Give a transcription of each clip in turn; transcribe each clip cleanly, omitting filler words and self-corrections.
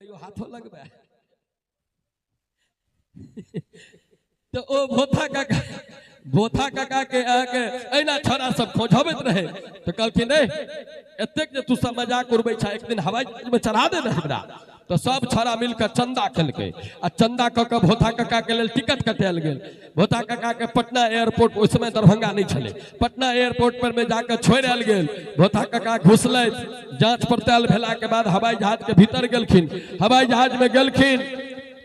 कहियो हाथो लगबै तऽ ओ भोथा काका, भोथा काका के अहाँके एहिना छौड़ा सब खोझबैत रहै। तऽ कहलखिन रे एतेक जे तू सब मजाक उड़बै छह, एक दिन हवाई जहाज में चढ़ा दे ने हमरा। तऽ सब छौड़ा मिलके चंदा केलकै आ चंदा कऽ के भोथा काका के लेल टिकट कटायल गेल। भोथा काका के पटना एयरपोर्ट, ओहि समय दरभंगा नहीं छलै, पटना एयरपोर्ट पर में जाके छोड़ि आयल गेल। भोथा काका घुसलथि, जांच पड़ताल भेला के बाद हवाई जहाज के भीतर गेलखिन। हवाई जहाज में गेलखिन,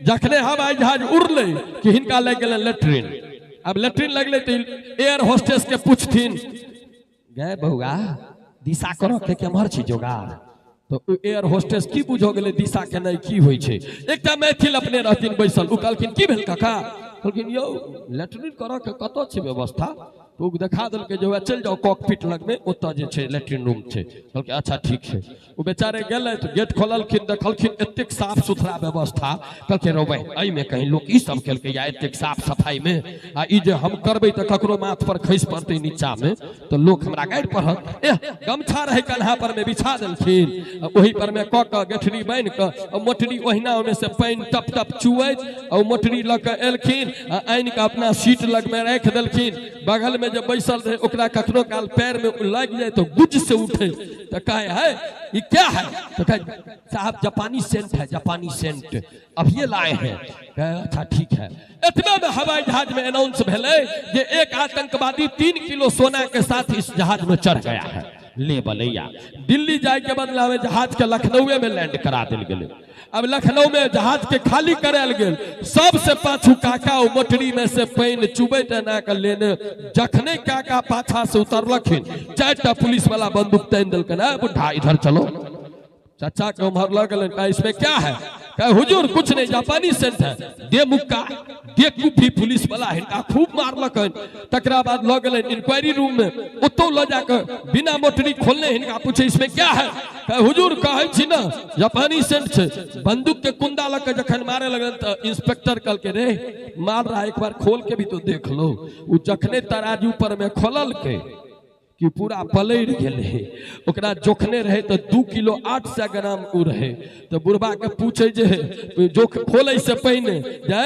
जखने हवाई जहाज उड़लै कि हिनका लागि गेलै लेट्रिन। अब लेट्रिन लगलै तऽ एयर होस्टेस के पूछथिन, गे बौआ दिशा करऽ के केम्हर छी जोगाड़? तो एयर होस्टेस की बुझो गेलै दिशा के नहि की होइ छै। एकटा मैथिल अपने रहथिन बैसल, ओ कहलखिन की भेल काका? कहलखिन यौ लेट्रिन करऽ के कतऽ छै व्यवस्था? तो ओ देखा देलकै जे चलि जाउ कॉकपिट लगमे, ओतऽ जे छै लेट्रिन रूम छै। कहलकै अच्छा ठीक छै। ओ बेचारे गेलै तऽ गेट खोललखिन, देखलखिन एतेक साफ सुथरा व्यवस्था। कहलकै रौ भाइ एहिमे कहीं लोक ई सब केलकै या एतेक साफ सफाईमे, आ ई जे हम करबै तऽ ककरो माथ पर खसि पड़तै नीचामे तऽ लोक हमरा गारि पढ़त। एह गमछा रहै कन्हा पर मे बिछा देलखिन, ओहि पर मे कऽ कऽ गेठरी बान्हि कऽ मोटरी ओहिना ओहिमे से पानि टप टप चुअैत, आ ओ मोटरी लऽ कऽ एलखिन आ आनि कऽ अपना सीट लगमे राखि देलखिन। बगल में जे बैसल रहे ओकरा कखनो काल पैर में लागि जाए तो गुज से उठे तो कहे है ये क्या है? तो कहे साहब जापानी सेंट है, जापानी सेंट अब ये लाए हैं। कहे अच्छा ठीक है। इतना में हवाई जहाज में अनाउंस भेलै जे एक आतंकवादी 3 किलो सोना के साथ इस जहाज में चढ़ गया है। ले बलैया दिल्ली जाए के बदला में जहाज के लखनऊ में लैंड करा दिल गेलै। अब लखनऊ में जहाज के खाली करायल गेल। सबसे पाछू काका ओ मोटरी में से पानि चुबैत एना के लेने जखने काका पाछा से उतरलखिन 4टा पुलिस वाला बंदूक तानि देलकनि, ए बुढ़ा इधर चलो। चाचा के उम्हर लग गेलनि, कहे इसमें क्या है? कहे हुजूर कुछ नहीं, जापानी सेंट है। दे मुक्का दे कुफी, पुलिस वाला हिनका खूब मारलकनि। तकरा बाद लऽ गेलनि इंक्वायरी रूम में, ओतौ लऽ जाकऽ बिना मोटरी खोलने हिनका पूछे इसमें क्या है? कहे हुजूर कहै छी ने जापानी सेंट छै। बंदूक के कुंदा लऽ के जखन मारे लगलनि तऽ इंस्पेक्टर कहलकै रे मार रहा एक बार खोल के भी तो देख लो। ओ जखने तराजू पर में खोललकै कि पूरा पलटि गेलै। ओकरा जोखने रहे तऽ 2 किलो 800 ग्राम उ रहे। तऽ बुढ़बा के पूछे जे जोख खोलै से पहिने जे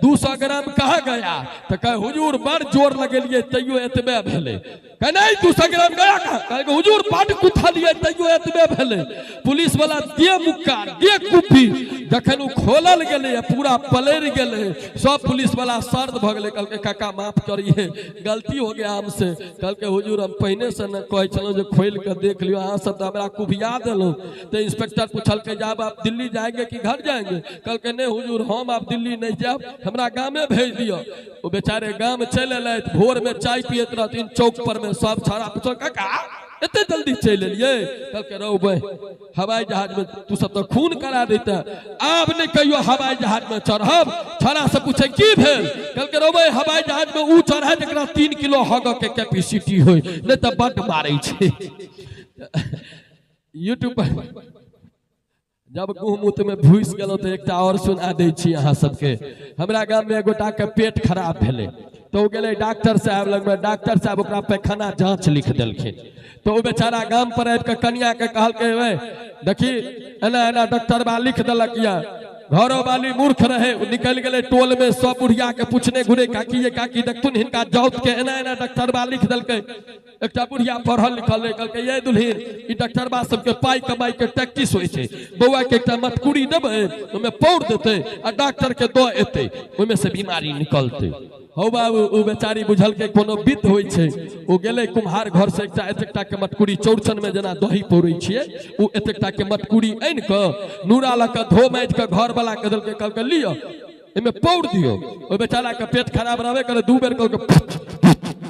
200 ग्राम कहाँ गया? तऽ कहे हुजूर बड़ जोर लगेलियै तैयो एतबे भेलै। कहे नहीं 200 ग्राम गया कहाँ? कहे हुजूर बड़ कुथलियै तैयो एतबे भेलै। पुलिस वाला दे मुक्का दे कुफी, जखन ओ खोलल गेलै पूरा पलटि गेलै। सब पुलिस वाला सर्द भऽ गेलै। कहलकै काका माफ करिए गलती हो गया हमसे। कहलकै हुजूर हम पहिने से न कहै छलहुँ जे खोलि कऽ देख लियौ, अहाँ सब तऽ हमरा कुफिया देलहुँ। तऽ इंस्पेक्टर पूछलकै जे आब आप दिल्ली जाएंगे कि घर जाएंगे? कहलकै नहीं हुजूर हम आब दिल्ली नहीं जायब, हमरा गामे भेज दिअ। ओ बेचारे गाम चलि एलथि। भोर में चाय पियैत रहथिन चौक पर में, सब छौड़ा पूछल काका एते जल्दी चलि एलियै? कहलकै रौ बे हवाई जहाज में तू सब तऽ खून करा देते, आब नहीं कहियो हवाई जहाज में चढ़ब। छौड़ा से पूछे की भेल? कहलकै रौ बे हवाई जहाज में ऊ चढ़े जकरा 3 किलो हगऽ के कैपेसिटी होय, नहीं तऽ बड्ड मारै छै। यूट्यूब पर जब गहुमूत में घुसि गेलहुँ तऽ एकटा और सुना दै छी अहाँ सबके। हमरा गाम में एगोटा के पेट खराब भेलै तऽ ओ गेलै डॉक्टर साहब लगमे। डॉक्टर साहब ओकरा पैखाना जांच लिख देलखिन। तऽ ओ बेचारा गाम पर आबि कऽ कनिया के कहलकै ओए देखी एना एना डॉक्टरबा लिख देलक यऽ। घरो वाली मूर्ख रहे, ओ निकलि गेलै टोल में, सब बुढ़िया के पूछने घुरे काकी ये काकी देखथुन हिनका जाउत के एना एना डॉक्टरबा लिख देलकै। एकटा बुढ़िया पढ़ल लिखल रहे, कहलकै ये दुल्हिन ई डॉक्टरबा सबके पाई कमाई के टैक्टिस होइ छै, बौआ के एकटा मटकुरी देबै ओहिमे पौर देतै आ डॉक्टर के दऽ एतै, ओहिमे से बीमारी निकलतै। हौ बाबू ओ बेचारी बुझलकै कोनो विध होइ छै। ओ गेलै कुम्हार घर से एकटा एतेकटा के मटकुरी, चौरचन में जेना दही पौरै छियै ओ एतेकटा के मटकुरी आनि कऽ नूरा लऽ कऽ धो माजि कऽ घर वाला के देलकै। कहलकै लिअ एहिमे पौर दियौ। ओहि बेचारा के पेट खराब रहबे करे, 2 बेर कहलकै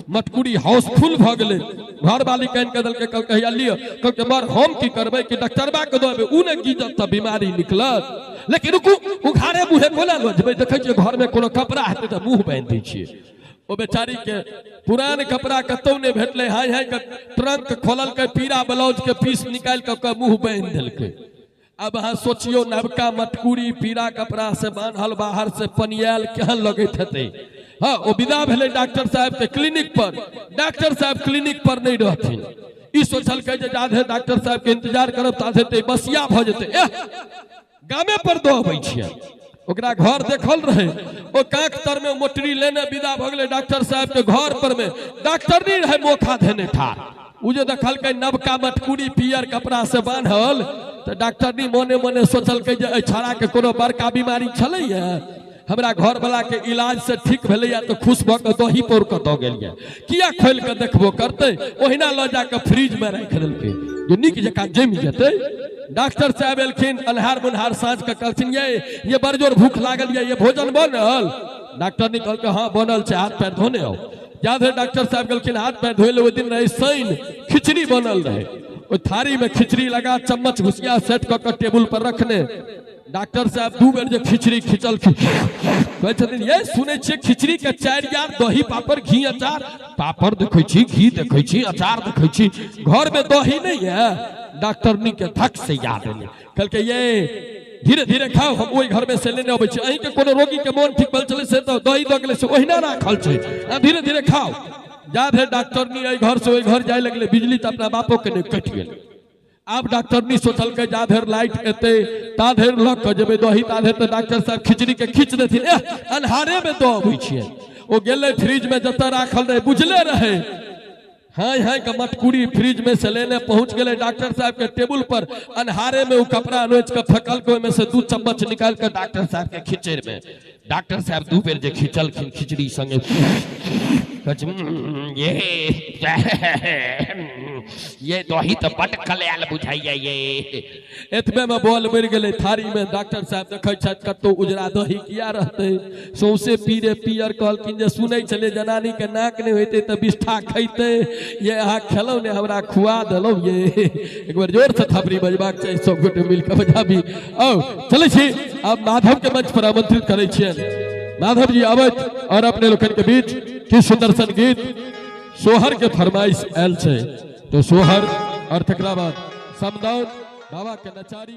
मटकुरी हाउसफुल भऽ गेलै। घरवाली कानि कऽ देलकै, कहलकै हैया लिअ। कहलकै मर हम की करबै कि डॉक्टरबा के दऽ एबै, उ नहि गीजत तऽ बीमारी निकलत। लेकिन रुकू उघारे मुँहे कोना लऽ जेबै, देखै छियै घरमे कोनो कपड़ा हेतै तऽ मुँह बान्हि दै छियै। ओ बेचारी के पुरान कपड़ा कतौ नहि भेटलै, हाय हाय के ट्रंक खोललकै, पीरा ब्लाउज के पीस निकालि कऽ ओकर मुँह बान्हि देलकै। अब अहाँ सोचियौ नवका मटकुरी पीरा कपड़ा से बान्हल बाहर से पनियाल केहन लगैत हेतै। हाँ ओ विदा भेलै डॉक्टर साहब के क्लिनिक पर। डॉक्टर साहब क्लिनिक पर नहीं रहथिन। ई सोचलकै जे जाधे डॉक्टर साहब के इंतजार करब ताधे ते बसिया भऽ जेतै। एह गामे पर दऽ अबै छियै। ओकरा घर देखल रहे, ओ कांख तर में मोटरी लेने विदा भऽ गेलै डॉक्टर साहब के घर पर में। डॉक्टर नहीं रहे मोखा धेने ठार, उ जे देखलकै नवका मटकुरी पियर कपड़ा से बान्हल, तऽ डॉक्टरनी मोने मोने सोचलकै जे एहि छौड़ा के कोनो बड़का बीमारी छलैया, हमरा घर वाला के इलाज से ठीक भेलैया तऽ खुश भऽ कऽ दही पौर कऽ दऽ गेलियै, किया खोलि कऽ देखबो करतै, ओहिना लऽ जाकऽ फ्रिज में राखि देलकै जे नीक जकाँ जमि जेतै। डॉक्टर साहब एलखिन अन्हार मुन्हार साँझ के, कहलखिन ये बड़ जोर भूख लागल ये भोजन बनल? डॉक्टर ने कहलकै हाँ बनल छै, हाथ पैर धोने आउ। जा धरि डॉक्टर साहब गेलखिन हाथ पैर धोए ले, ओहि दिन रहे शनि, खिचड़ी बनल रहे, ओहि थारी में खिचड़ी लगा चम्मच घुसिया सेट कऽ के टेबुल पर रखने। डॉक्टर साहब दू बेर जे खिचड़ी खिचलखिन, कहै छथिन ये सुनै छियै खिचड़ी के 4 यार दही पापड़ घी अचार, पापड़ देखै छी, घी देखै छी, अचार देखै छी, घर में दही नहीं है। डॉक्टरनी के धक से याद एलै, कहलकै ये धीरे धीरे खाओ, हम ओहि घर में से लेने अबै छी, अहीं के कोनो रोगी के मोन ठीक भेल छलै से तऽ दही दऽ गेलै से ओहिना राखल छै, धीरे धीरे खाओ। जा धरि डॉक्टरनी एहि घर से ओहि घर जाय लगलै, बिजली तऽ अपना बापो के नहि कटि गेलै। आब डॉक्टरनी सोचलकै जा धरि लाइट एतै ता धरि लऽ कऽ जेबै दही, ता धरि तऽ डॉक्टर साहब खिचड़ी के खींच देथिन, एह अन्हारे में दऽ अबै छियै। ओ गेलै फ्रिज में जतऽ राखल रहै, बुझले रहै, हाँ हाँ के मटकुरी फ्रिज में से लेने पहुंच गए डॉक्टर साहब के टेबुल पर। अन्हारे में वो कपड़ा नोच के फेकल के ओहिमे से 2 चम्मच निकाल के डॉक्टर साहब के खिचड़ में, डॉक्टर साहब 2 बेर जे खिंचलखिन खिचड़ी संगे, ये दही तो बड कलैल बुझाइया ये। एतबे में बॉल मरि गेलै थारी में। डॉक्टर साहब देखै छथि कतौ उजरा दही किया रहतै, सौंसे पीरे पियर। कहलखिन जे सुनै छलै जनानी के नाक नहि होइतै तऽ बिष्ठा खैतै, ये अहाँ खेलौ ने हमरा खुआ देलौ ये। एक बेर जोर से थपड़ी बजबाक चाही, सब गोटे मिल कऽ बजाबी। आउ चलै छी आब माधव के मंच पर आमंत्रित करै छियनि। माधव जी आबथि और अपने लोकनि के बीच की सुंदर सन गीत सोहर के फरमाइश आयल छै, तो सोहर और तकरा बाद समदाउन बाबा के नचारी।